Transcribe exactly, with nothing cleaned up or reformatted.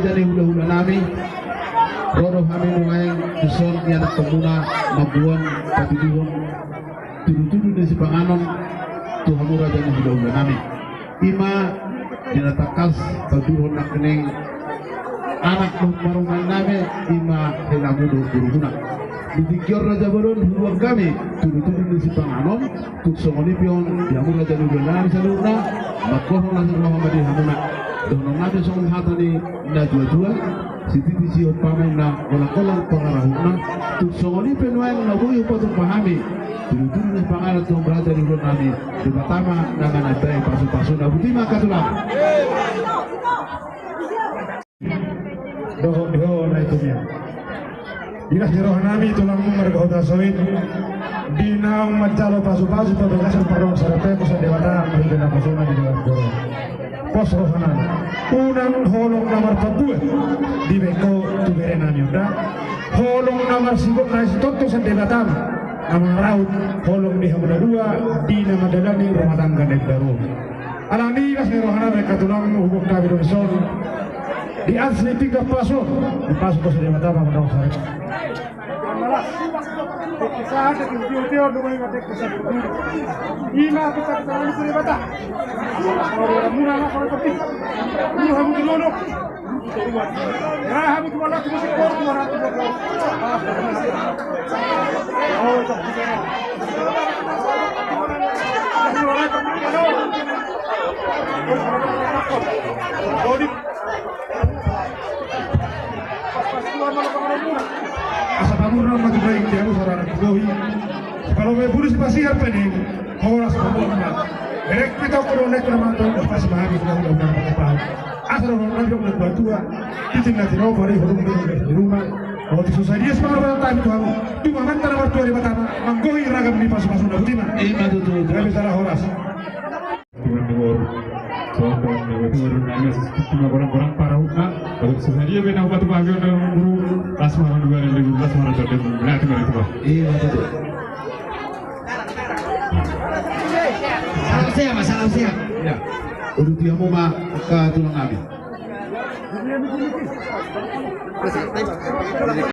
Raja ni hulahulanami, ro do hami nuaeng dison di anak tomuna mamboan patuduhon tudutudu ni sipanganon tu hamu raja ni hulahulanami. Ima di na tangkas patuduhon nangkining anak dohot parumaennami, ima helamu dohot borumuna. Di tingki on raja bolon huboan hami tudutudu ni sipanganon, tung songon i pe on di hamu raja ni hulahulanami saluhutna, mangkorhon las ni roha ma di hamuna. Dohononnami songon hata ni natuatua, sititi sihompa ma inna, golanggolang pangarahutna. Tung songon i pe nuaeng na boi hupatupa hami tudutudu ni sipanganon tu hamu raja ni hulahulanami, Debata ma na manambai pasupasuna. Boti ma angka tulang. Dohot di ho na i tumian. Di las ni rohanami tulangmu marga Hutasoit, di naung manjalo pasupasu pabagasan pardongan saripeon, sian Debata ma hita na pasuna di dalam goro. Pos rohanami, unang holong na marpambuat dibaen ho tu berenami on da. Holong na marsigot na sitoto sian Debata ma na mangarahut holong di hamu na dua di na mandalani rumah tangga na imbaru. Alani i las ni rohanami angka tulang, huboan hami do dison di atas ni pinggan pasu on, dipasu-pasu Debata ma pardongan saripeon. Asa pamurna ma tu baing di amu saudara tu bohi. Kalau me buru si pasihar pening, horas pamurna. Erek pito kodo nek na manto, pas mahami sudah udah udah pakai paham. Asa dohononnami dok na tuatua, di tinggal di rumah, di rumah, di rumah. Kalau di susah dia semangat bertahan tu hamu. Cuma mantan martua Debata ma manggohi ragam ni pasupasuna. Boti ma. Ima tutu. Kami salah horas. Tuhan di bawah. Tuhan di bawah. Tuhan di bawah. Cuma gorang-gorang parahutna. Kalau susah dia bena obat bagian dalam guru. Las ma roha ni guru, las ma roha ni guru. Nah, itu baru itu, Pak. Ima tutu. Salam sehat, Pak, salam sehat. Ya. Uduti hamu ma angka tulang nami.